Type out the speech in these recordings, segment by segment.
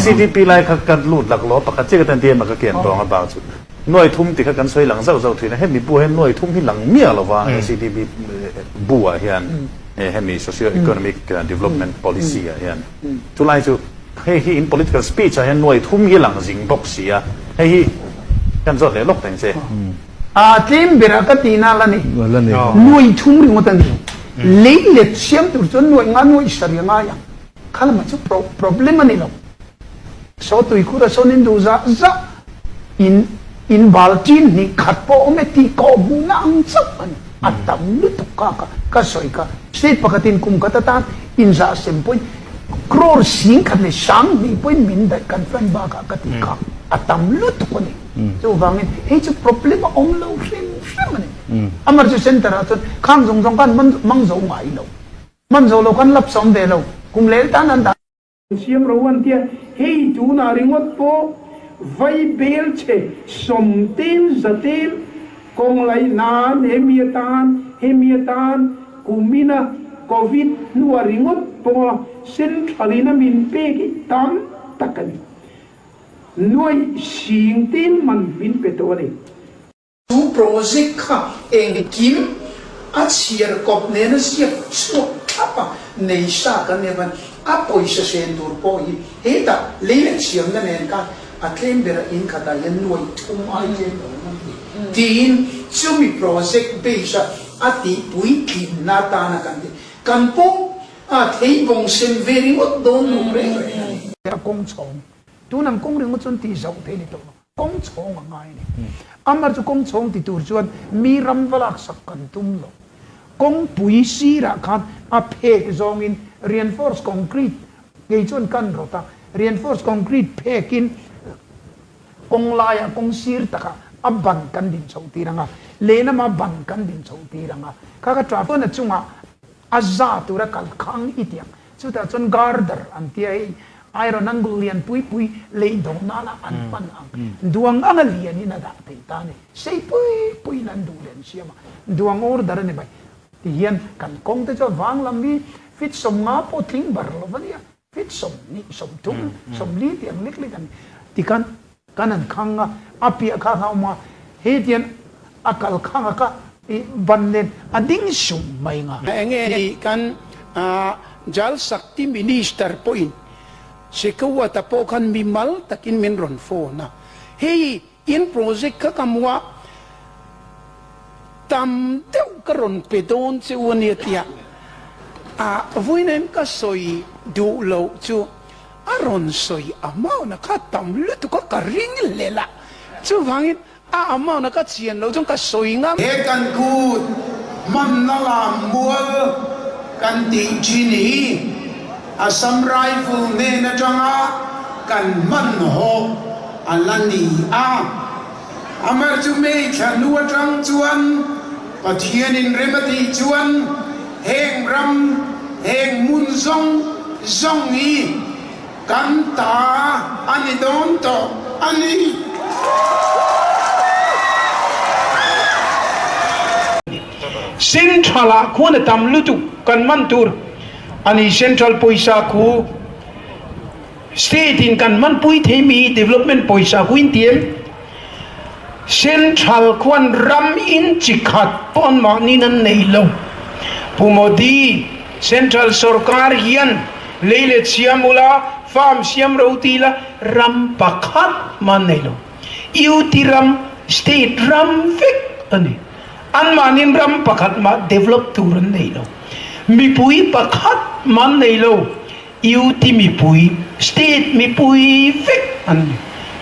SEDP lai kha ka lut laklawh a, pakhat chiah ka tan tia emaw ka kian tawng a bak chu nuai thum ti kha kan sawi lang zauh zauh thin a, hemi bu ah hian nuai thum hi lang miah lo va SEDP bu ah hian hemi Socio Economic Development Policy ah hian chulai chu hei hi in political speech ah hian nuai thum hi lang zing bawk si a, hei hi kan zawt leh lawk teng che. A tlem berah ka tihna la ni. Nuai thum ringawt a ni. Lei let siam tur chuan nuai nga nuai sarih a ngai ang. Kha lamah chu problem a ni lo. Saw tuikhur a sawn in duh zah zah in in bal tin hnih khat pawh awm e tih ka awm hmuhna ang chauh a ni. A tam lutuk kha ka ka sawi kha. State pakhatin kum khat atan inzah sem pawhin crore sing khat leh sang hnih pawhin min daih kan fund bakah ka tih kha a tam lutuk a ni. Chuvangin hei chu problem a awm lo hrim hrim a ni. Amar chu center ah chuan khang zawng zawng khan man mang zo ngai lo. Man zo lo khan lapsawm ve lo. Kum lel tan an dah. Siam ro an tia, hei tunah ringawt pawh vai bel che sawm tel za tel kawng laih nan hemi atan hemi atan kumina covid hnuah ringawt pawha central in a min pek hi tam tak a ni. Nuaih sing tin man min pe tawh a ni. Chu project kha engkim a chhiar kawp nena ziak chhuak thlap a nei sa kan nia khan a pawisa sen tur pawh hi hetah lei leh chhiamna nen khan a tlem berah in khatah hian nuaih thum ai tlem lo awm a ni tiin chumi project base a a tihpuitlinna atana kan ti kan pawh A thei bawng sem ve ringawt dawn lo reng reng a ni. A kawng chhawng. Tun ang kawng ringawt chuan tih zauh theih a ni tawh lo. Kawng chhawng a ngai a ni. Amar chu kawng chhawng ti tur chuan mi ram va laksak kan tum lo. Kawngpui sirah khan a phek zawngin reinforce concrete kei chuan kan rawt a, reinforce concrete phekin kawng laiah kawng sir takah a ban kan din chhoh tir ang a, lehlamah ban kan din chhoh tir ang a. Kha kha traffic chuan a chungah A za tura kal khang i tiang. Chutah chuan girder an tia hei iron angle lian pui pui lei do nana an hman ang. Duang anga lian in a dah thei ta a ni. Sei pui pui in an duh leh an siam a. Duang order a ni mai. Ti hian kan kawng te chu a vang lam hi feet 50 pawh tling bar lo va nia. Feet 20, 30, 40 tih ang lek lek a ni. Tikhan kan han khang a, a piah kha kha a awm a, hetian a kal khang a kha i ban nen a ding sung mai nga. Enge tih kan Jal Shakti Minister pawhin Shekhawat-a pawh khan mimal takin min rawn phone a, hei in project kha ka hmu a, tam deuh ka rawn pe dawn che u ania tia a vawiin ka sawi duh loh chu a rawn sawi amount a kha tam lutuk a ka ring hlel a, chuvangin a amount a ka chian loh chuan ka sawi ngam. He kan kut hmanna lam mual kan tih thin hi Assam Rifle hnen atanga kan hmanhawh a la ni a. Amar chu May thla hnu atang chuan Pathianin rem a tih chuan heng ram, heng hmun zawng zawng hi kan ta a ni dawn tawh a ni. Central ah khuan a tam lutuk kan man tur a ni Central pawisa khu. State in kan hmanpui thei mi development pawisa hu in tiam Central khuan ram in chi khat pawh an mahni nan nei lo. Pu Modi, Central sorkar hian lei let siam ula, farm siam ro ti ila ram pakhat mah an nei lo. UT ram, state ram vek a ni. An mahnin ram pakhat mah develop tur an nei lo. Mipui pakhat mah an nei lo. UT mipui, state mipui vek an ni.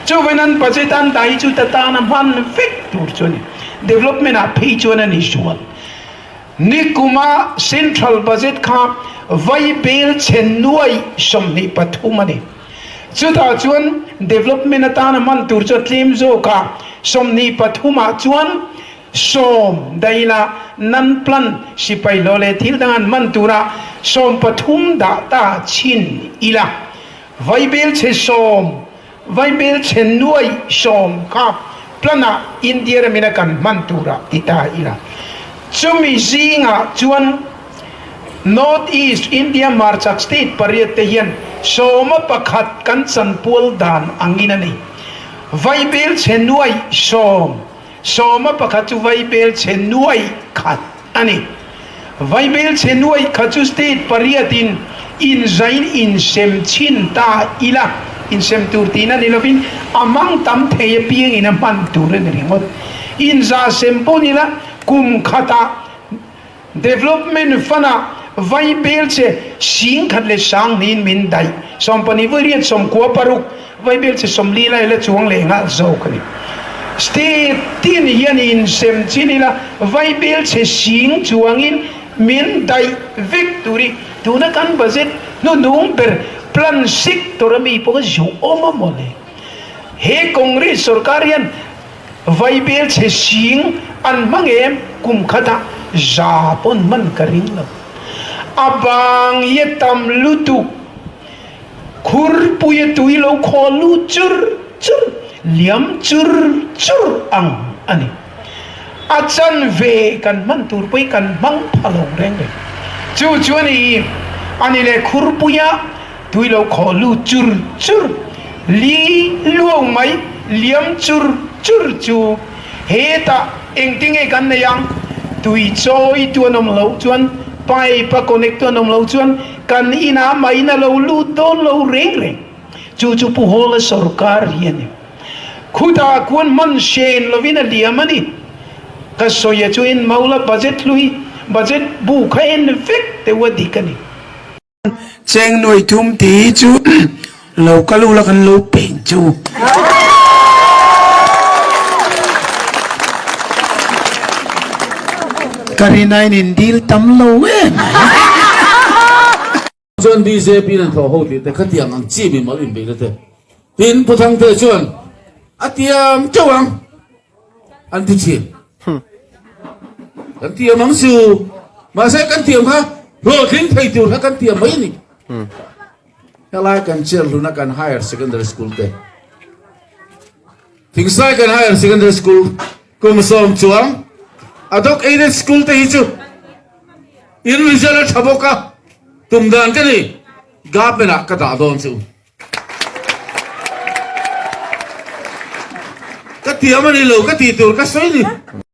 Chuvain an budget an dah hi chu ta tana hman vek tur chu a ni. Development ah phei chuan a ni sual. Nikuma central budget kha vai bel chhen nuai 23 a ni. Chutah chuan development atana hman tur chu a tlem zawk a, 23 ah chuan 10 daila nan plan sipai hlawh leh thil dang an hman tura 13 dah ta chhin ila. Vaibel chhe 10, vaibel chhe nuai 10 kha plan ah India ramin a kan hman tura ti ta ila. Chumi zingah chuan. North East India hmarchak state pariat te hian 11 kan chanpual dan angin a ni. Vaibel chhe nuaih sawm, 11 chu vaibel chhe nuaih khat a ni. Vaibel chhe nuaih khat chu state pariatin inzain insem chhin ta ila, insem tur tihna ni lovin a mang tam thei apiangin a hman tur a ni ringawt. Inza sem pawh ni ila kum khatah Development Fund ah vaibel che 10,000 leh 2000 min daih. 12 vawi riat 96 vaibel che 40 lai la chuang leh nghal zawk a ni. State tin hian insem chin ila vaibel che sing chuangin min daih vek tur i tuna kan budget hnuhnung ber plan sector a mi pawh a zuh awm a mawle. He Congress sorkar hian Vaibel chhe sing an hmang em? Kum khatah za pawn hman ka ring lo. A bang hi a tam lutuk. Khurpui a tui lo khaw lut chur chur, liam chur chur ang a ni. A chanve kan hman tur pawhin kan hmang pha lo reng reng. Chu chu a ni, a ni leh khurpuia Tui lo khaw lut chur chur, li luau mai liam chur chur chu hetah engtinge kan nei ang? Tui chawi tu an awm loh chuan, pipe a connect tu an awm loh chuan kan inah maiin a lo lut dawn lo reng reng. Chu chu Pu Hawla sorkar hi a ni. Khutah khuan hman hren lovin a liam a ni. Ka sawia chu en maula budget hlui, budget bu kha en vek deuh a dik a ni. Cheng nuai thum tih hi chu lo kal ula kan lo peng chu. Ka rin aiin in dil tam lo em mai. Chuan bjp in an thawh ho tih te khatiang ang chi mimal inbeihna te tin Pu Thangte chuan a tiam teuh ang. An ti thin. Kan tiam ang chu. Mahse kan tiam kha hlawhtling thei tur kha kan tiam mai a ni. Helai kan chair hluna kan higher secondary school te. Thingsai kan higher secondary school kum sawm chuang adok aided school te hi chu in result a tha bawk a tum dan ka ni government ah ka dah dawn chu. Ka tiam a ni lo, ka tih tur ka sawi ni.